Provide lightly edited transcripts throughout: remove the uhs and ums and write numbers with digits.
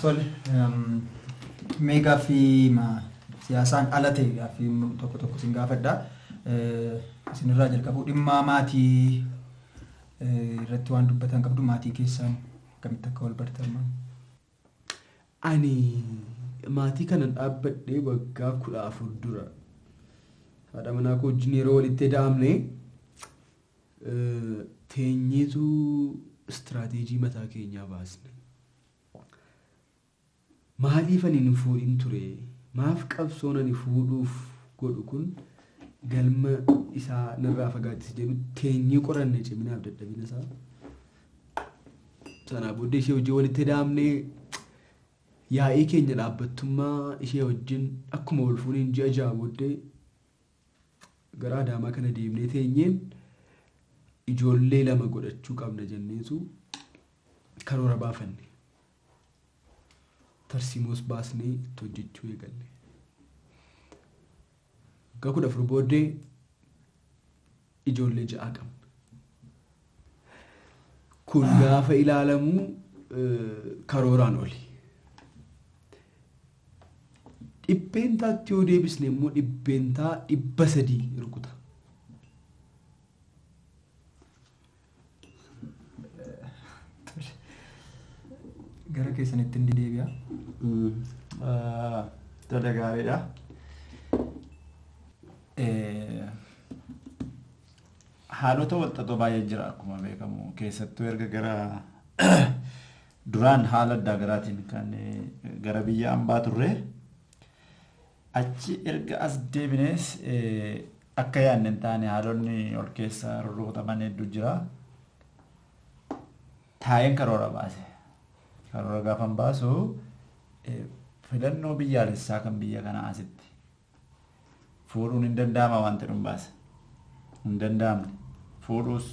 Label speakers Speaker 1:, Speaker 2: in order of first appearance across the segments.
Speaker 1: Tole, mee gaaffii siyaasaan ala ta'e gaaffii tokko tokko isin gaafadha. Isinirraa jalqabu dhimma maatii irratti waan dubbatan qabdu, maatii keessaan akkamitti akka wal bartan maal?
Speaker 2: Ani maatii kanan dhaabbadhee waggaa 14 dura haadha manaa koo wajjin yeroo walitti da'amne teenyeetu istiraateejii mataa keenyaa baasne. Maaliif ani hin fuudhin ture? Maaf qabsoon ani fuudhuuf godhu kun galma isaa narraa fagaattis jedhu teenyee qoranne ciminaaf dadhabina isaa. Sanaa booddee ishee wajjin walitti da'amne, yaa'ii keenya dhaabbattummaa ishee wajjin akkuma wal fuuniin ji'a 6 booddee gara Adaamaa kana deemnee teenyeen ijoollee 2 godhachuu qabna jenneetu karoora baafanne. Tarsiimoos baasnee itti hojjechuu eegalle. Waggaa 14 booddee ijoollee 6 qabna. Kun gaafa ilaalamu karooraan oli. Dhibbeentaatti yoo deebisne immoo 300% rukuta.
Speaker 1: Gara keessanitti inni deebi'a.
Speaker 3: Tole, gaariidha. Haalota walxaxoo baay'ee jira akkuma beekamu, keessattuu erga gara duraan haala addaa garaatiin kan gara biyya ambaa turre, achi erga as deebinees akka yaadne hin taane, haalonni ol keessa rurrukutaman hedduu jira. Taa'een karoora baase. Karoora gaafan baasu filannoo biyyaalessaa kan biyya kanaa asitti fuudhuun hin danda'ama waan jedhuun baase. Hin danda'amne. Fuudhuus,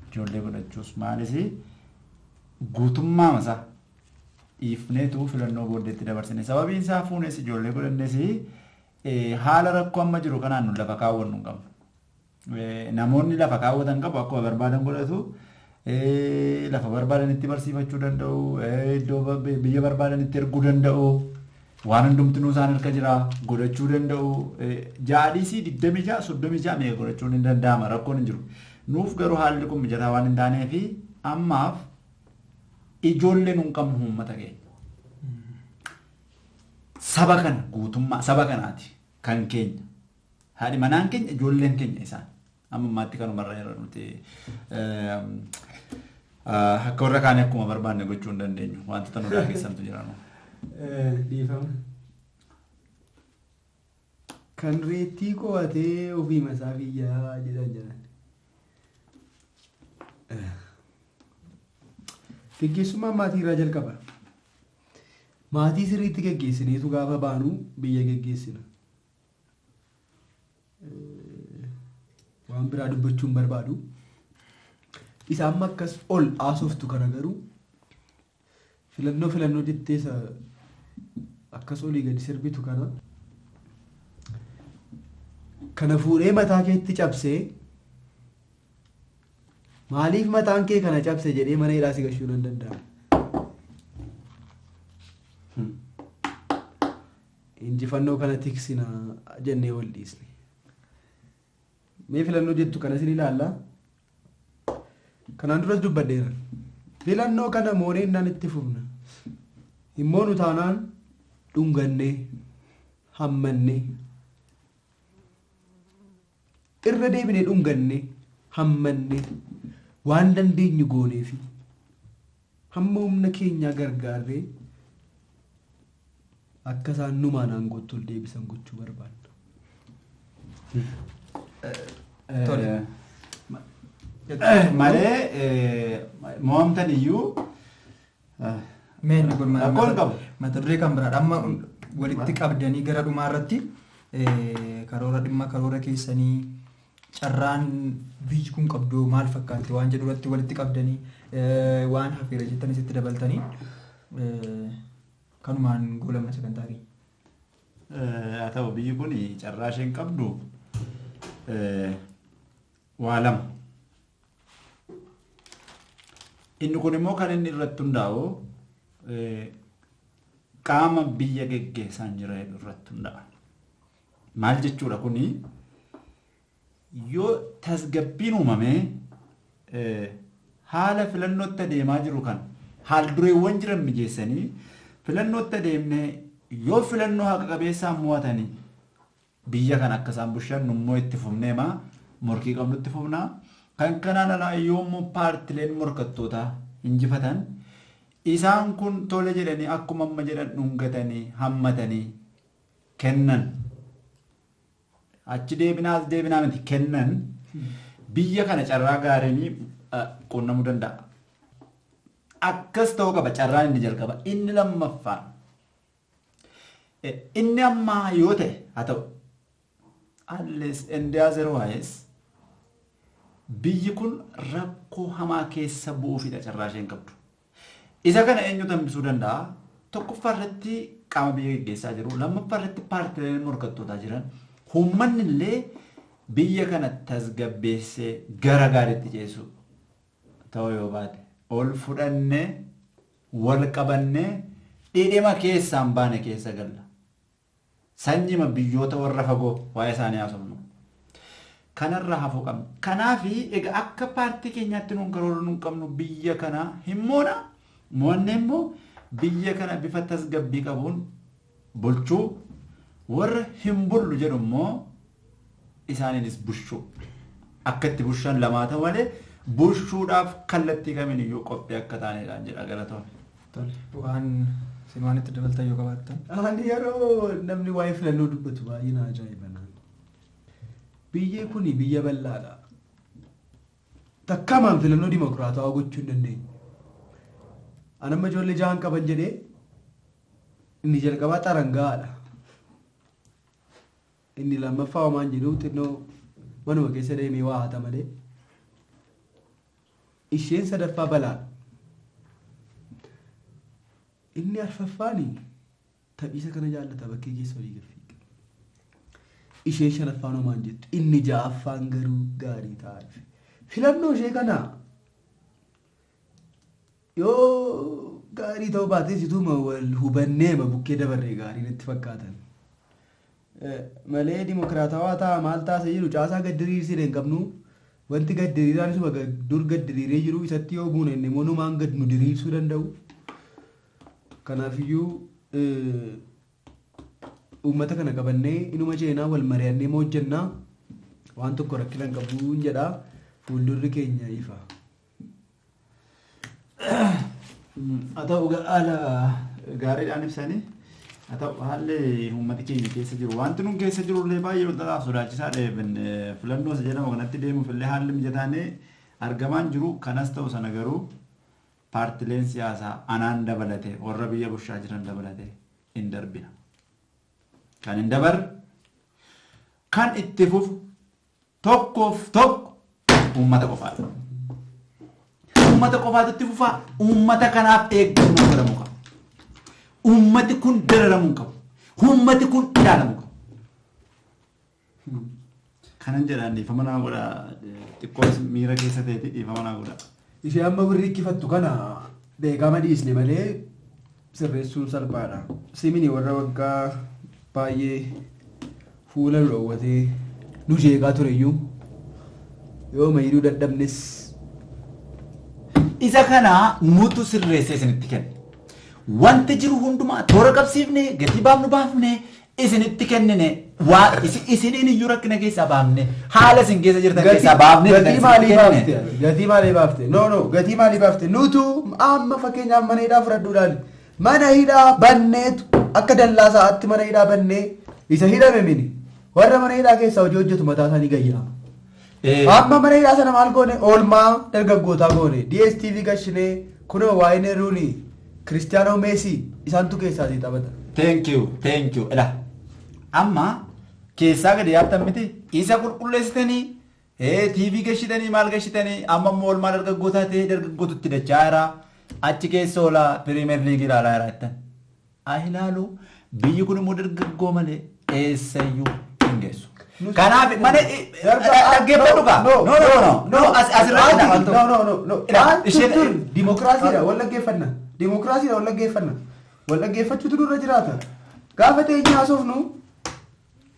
Speaker 3: ijoollee godhachuus, maalis guutummaa isaa dhiifneetu filannoo booddeetti dabarsine. Sababiin isaa fuunes ijoollee godhannes haala rakkoo amma jiru kanaan nu lafa kaawwannu hin qabnu. Namoonni lafa kaawwatan qabu, akkuma barbaadan godhatu. Lafa barbaadanitti barsiifachuu danda'u, iddoo biyya barbaadanitti erguu danda'u, waan hundumtinuu isaan harka jira godhachuu danda'u. Jaadhiisii 26, 36 meeqa godhachuun hin danda'ama, rakkoon hin jiru. Nuuf garuu haalli kun mijataa waan hin taaneefi ammaaf ijoollee nuun qabnu uummata keenya. Saba kana guutummaa saba kanaati kan keenya. Haadhi manaan keenya, ijoolleen keenya isaan. Amma ammaatti kanumarra yeroo nuti akka warra kaanii akkuma barbaanne gochuu hin dandeenyu. Wantoota nu daangessantu jira.
Speaker 2: Dhiifama. Kan reettii qo'atee ofii masaa biyyaa jedhan jedhan. Geggeessummaan maatii irraa jalqaba. Maatii sirriitti geggeessineetu gaafa baanu biyya geggeessina. Waan biraa dubbachuu hin barbaadu. Isa amma akkas ol haasoftu kana garuu filannoo filannoo jettee isa akkas olii gadi sirbitu kana fuudhee mataa keetti cabsee, maaliif mataan kee kana cabse jedhee mana hidhaa si gashuu nan danda'a. Injifannoo kana tiksina jennee wal dhiisne. Mee filannoo jettu kana isin ilaalla. Kanaan duras dubbadheera. Filannoo kana mooneennaan itti fufna. Immoo nu taanaan dhungannee, hammannee, irra deebinee dhungannee, hammannee, waan dandeenyu goonee fi hamma humna keenyaa gargaarree akka isaan numaan aangootti ol deebisan gochuu barbaanna.
Speaker 1: Tole.
Speaker 3: Malee mo'amtan iyyuu
Speaker 1: Mee inni kun
Speaker 3: rakkoon qabu.
Speaker 1: Mata duree kan biraadha. Amma walitti qabdanii gara dhumaa irratti karoora, dhimma karoora keessanii, carraan biyyi kun qabdu maal fakkaatti waan jedhu irratti walitti qabdanii, waan hafeera jettanis itti dabaltanii kanumaan goolabna sagantaa keenya.
Speaker 3: Haa ta'u, biyyi kun carraa isheen qabdu waa lama. Inni kun immoo kan inni irratti hundaa'u qaama biyya geggeessaan jira irratti hundaa'a. Maal jechuudha kuni yoo tasgabbiin uumamee haala filannootti adeemaa jiru kan haal dureewwan jiran mijeessanii filannootti adeemnee yoo filannoo haqa qabeessaan mo'atanii biyya kan akka isaan bushan immoo itti fufneema morkii qabnutti fufnaa. Kan kanaan alaa yommuu paartileen morkattootaa injifatan isaan kun tole jedhanii akkuma amma jedhan dhungatanii hammatanii kennan. Achi deebinaa as deebinaa miti kennan biyya kana carraa gaariin quunnamuu danda'a. Akkas ta'uu qaba carraan inni jalqaba. Inni lammaffaan inni ammaa yoo ta'e haa ta'u unless and otherwise biyyi kun rakkoo hamaa keessa bu'uufidha carraa isheen qabdu. Isa kana eenyutu hambisuu danda'a? Tokkoffaa irratti qaama biyya geggeessaa jiru, lammaffaa irratti paartileen morkattootaa jiran, uummanni illee biyya kana tasgabbeessee gara gaariitti ceesu ta'uu yoo baate ol fudhannee wal qabannee dhidhima keessaan baane keessa galla. Sanyima biyyoota warra fagoo waa'ee isaanii haasofnu. Kanarraa hafuu qabna. Kanaafi egaa akka paartii keenyaatti nuun karoora nuun qabnu biyya kana hin moona. Mo'annee immoo biyya kana bifa tasgabbii qabuun bulchuu warra hin bullu jedhu immoo isaaniinis bushuu. Akka itti bushan lamaa ta'u malee bushuudhaaf kallattii kamiin iyyuu qophii akka taanedhaan jedha galatoon.
Speaker 1: Tole waan simaan itti dabaltan yoo qabaattan.
Speaker 2: Ani yeroo namni waa'ee filannoo dubbatu baay'ee na ajaa'iba. Biyyi kun biyya bal'aadha. Takkamaan filannoo dimokiraatawaa gochuu hin dandeenye. Ani amma ijoollee jahan qaban jedhee inni jalqabaa xarangaadha. Inni lammaffaa homaan jedhu xinnoo manuma keessa deemee waa hata malee. Isheen sadaffaa balaadha. Inni arfaffaani taphiisa kana jaallata bakkee keessa olii gad fiiga. Isheen shanaffaan homaan jettu inni ja'affaan garuu gaarii ta'aa dhufe. Filannoo ishee kana yoo gaarii ta'uu baate situma wal hubanneema bukkee dabarree gaarii natti fakkaatan. Malee dimokiraatawaa ta'a maal taasa jiru caasaa gad diriirsine hin qabnu wanti gad diriiraan isuma dur gad diriiree jiru isatti yoo buune inni immoo numaan gad nu diriirsuu danda'u. Kanaafiyyuu uummata kana qabannee inuma ceenaa wal mari'annee moo hojjennaa waan tokko rakkina hin qabu jedha fuuldurri keenya ifa.
Speaker 3: Haa ta'u haala gaariidhaan ibsanii haa ta'u haalli uummati keenya keessa jiru wanti nun keessa jiru illee baay'ee wal sodaachisaadha. Filannoo isa jedhamu kanatti deemuuf illee haalli mijataan argamaan jiru kanas ta'u sana garuu paartileen siyaasaa anaan dabalate warra biyya bulchaa jiran dabalate hin darbina. Kan hin dabarre kan itti fufu tokkoof tokko uummata qofaadha. Uummata qofaatu itti fufaa uummata kanaaf eeggannoo godhamuu qaba. Uummati kun dararamuu qabu. Uummati kun ilaalamuu qabu. Kanan jedhaan dhiifama naa godha xiqqoo miira keessa ta'eeti dhiifama naa godha.
Speaker 2: Ishee amma birriikkifattu kana beekama dhiisne malee sirreessuun salphaadha. Simini warra waggaa baay'ee fuula nu dhoowwatee nu jeeqaa tureyyuu yoo mayyiduu dadhabnes.
Speaker 3: Isa kana nutu sirreessee isinitti kenna. Wanti jiru hundumaa toora qabsiifne gatii baafnu baafne isinitti kennine waa isiniin iyyuu rakkina keessaa baafne haala isin keessa jirtan keessaa baafne
Speaker 2: gatii maalii baafte? Gatii maalii baafte? No no gatii maalii baafte? Nutu amma fakkeenyaaf mana hidhaa fudhadhuudhaan mana hidhaa banneetu akka dallaa sa'aatti mana hidhaa bannee isa hidhame mini warra mana hidhaa keessaa hojii hojjetu mataa isaanii gayyaa. Amma mana hidhaa sana maal goone oolmaa dargaggootaa goone DSTV gashinee kunoo Waayne Rooney Kiristiyaanoo Meesii isaantu keessaatii taphata.
Speaker 3: Thank you, thank you. Ila amma keessaa gadi yaabtan miti isa qulqulleessitanii TV gashitanii maal gashitanii amma immoo oolmaa dargaggootaa ta'ee dargaggootutti dachaa jira achi keessa oolaa Piriimeer Liigii ilaalaa jira jettan. Haa ilaalu biyyi kun immoo dargaggoo malee eessayyuu hin geessu. Kanaaf mana dhaggeeffadhu kaa. No no no no asirratti
Speaker 2: No no no no. Isheen dimokiraasiidha wal dhaggeeffanna. Dimokiraasiidha wal dhaggeeffanna. Wal dhaggeeffachuutu nurra jiraata. Gaafa teenyee haasofnu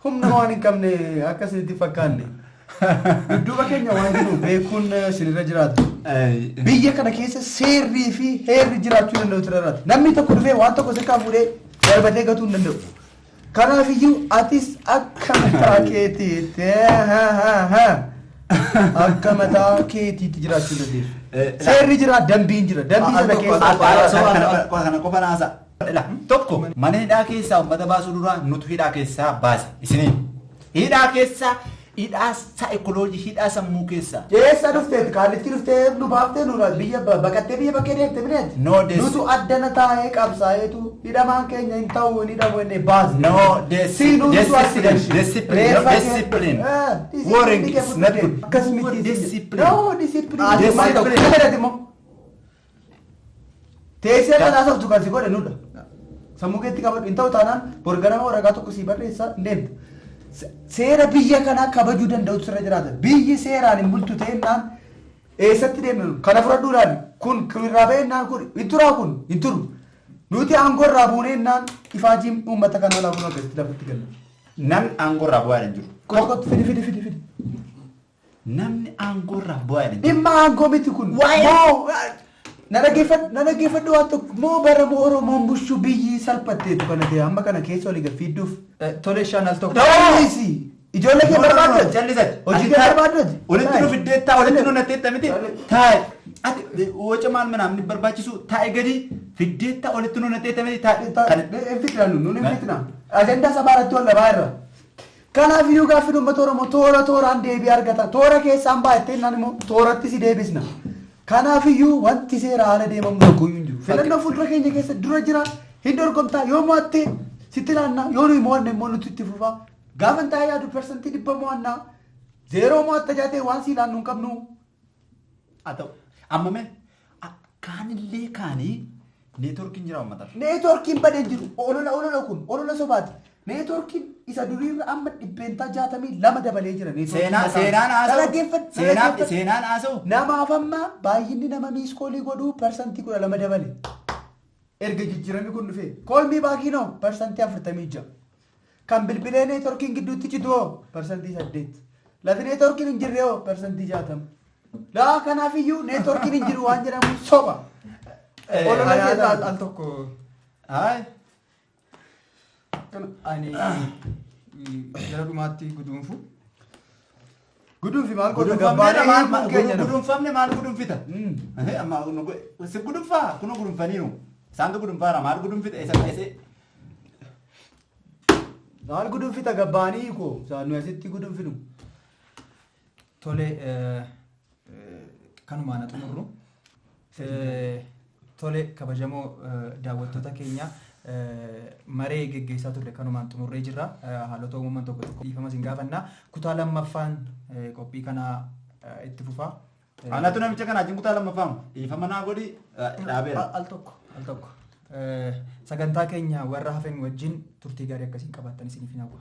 Speaker 2: humna waan hin qabne akka isinitti fakkaanne. Dudduuba keenya waan jiru beekuun isinirra jiraatu. Biyya kana keessa seerrii fi heerri jiraachuu danda'u jiraata. Namni tokko dhufee waan tokko sirkaa fuudhee darbatee gatuu hin danda'u. Kanaafiyyuu atis akka mataa keetiitti akka mataa keetiitti jiraachuu dandeessu. Seerri jira, dambiin jira. Dambii sana keessa.
Speaker 3: Kana qofa naasa. Tokko mana hidhaa keessaa uummata baasuu dura nutu hidhaa keessaa baase isiniin. Hidhaa keessaa hidhaa saayikoloojii hidhaa sammuu keessaa.
Speaker 2: Eessa dhufteet? Kaalitti dhuftee nu baaftee nurra biyya baqattee biyya bakkee deemte mineeti?
Speaker 3: No
Speaker 2: Nutu addana taa'ee qabsaa'eetu hidhamaan keenya hin ta'u hin hidhamu inni baasne.
Speaker 3: No discipline. Discipline. Warring is not good.
Speaker 2: Akkasumatti
Speaker 3: Discipline.
Speaker 2: No discipline. Discipline. Teessee kan haasoftu kan si godhe nudha. Sammuu keetti qabadhu hin ta'u taanaan borganama waraqaa tokko si barreessaa hin deemtu. Seera biyya kanaa kabajuu danda'utu sirra jiraata. Biyyi seeraan hin bultu ta'ennaan eessatti deemnu kana fudhadhuudhaan kun irraa ba'ennaan kun hin turaa kun hin turu. Nuti aangoo irraa buuneennaan ifaajiin uummata kanaa laafuun akkasitti lafatti galla.
Speaker 3: Namni aangoo irraa bu'aa hin jiru.
Speaker 2: Tokkotti fidi fidi fidi fidi.
Speaker 3: Namni aangoo irraa bu'aa hin jiru.
Speaker 2: Dhimma aangoo miti kun. Moo na dhaggeeffadhu waan tokko moo bara moo Oromoon bushuu biyyi salphatteetu kana ta'e amma kana keessa olii gad fiidduuf.
Speaker 1: Tole shan al tokko.
Speaker 2: Ta'uusi ijoollee kee barbaaddooti.
Speaker 3: Jallisati.
Speaker 2: Hojii kee barbaaddooti.
Speaker 3: Walitti nu fiddeettaa walitti nu natteetta miti. Taa'e. Ati waca maal manaaf barbaachisu taa'e gadi fiddeettaa walitti nu natteetta miti taa'e.
Speaker 2: Hin fitna nu hin fitna. Ajandaa sabaa irratti wal dhabaa irra. Kanaaf iyyuu gaaffii uummata Oromoo toora tooraan deebii argata. Toora keessaan baay'attee naan immoo tooratti si deebisna. Kanaaf iyyuu wanti seera haala deemamu tokko iyyuu hin jiru. Filannoo fuuldura keenya keessa dura jira. Hin dorgomtaa yoo mo'atte sitti laannaa yoo nuyi mo'anne immoo nuti itti fufaa. Gaafa taa'ee yaadu 100% mo'annaa. 0 mo'atta jaatee waan sii laannu hin qabnu.
Speaker 3: Haa ta'u amma mee kaanillee kaanii neetwoorkiin jira uummataaf.
Speaker 2: Neetwoorkiin badee jiru olola olola kun olola sobaati. Neetwoorkiin isa duriirra amma 62% dabalee jira.
Speaker 3: Seenaan haasa'u. Seenaan haasa'u.
Speaker 2: Namaaf amma baay'inni nama miiskoolii godhuu 12% dabale. Erga jijjiiramni kun dhufe koolmii baakiinoo 46%. Kan bilbilee neetwoorkiin gidduutti citu hoo 8%. Lafi neetwoorkiin hin jirre hoo 60%. Laa kanaafiyyuu neetwoorkiin hin jiru waan jedhamu soba.
Speaker 1: Olola keessaa al tokko.
Speaker 3: Hayi.
Speaker 1: Ani gara dhumaatti guduunfu.
Speaker 2: Guduunfi maal godhu gabbaanee
Speaker 3: guduunfamne maal guduunfita? Amma si guduunfaa kunoo guduunfaniiru. Isaantu guduunfaara maal guduunfita eessa eessa?
Speaker 2: Maal guduunfita gabbaanii koo nu asitti guduunfinu.
Speaker 1: Tole kanumaan xumurru. Tole kabajamoo daawwattoota keenya maree geggeessaa turre kanumaan xumurree jirra. Haalota uumaman tokko tokko dhiifama isin gaafanna. Kutaa lammaffaan qophii kanaa itti fufaa.
Speaker 3: Anatu namicha kana wajjin kutaa lammaffaan dhiifama naa godhi dhaabeera.
Speaker 1: Al tokko al tokko. Sagantaa keenya warra hafan wajjin turtii gaarii akkasiin qabaattan isiniif hin hawwa.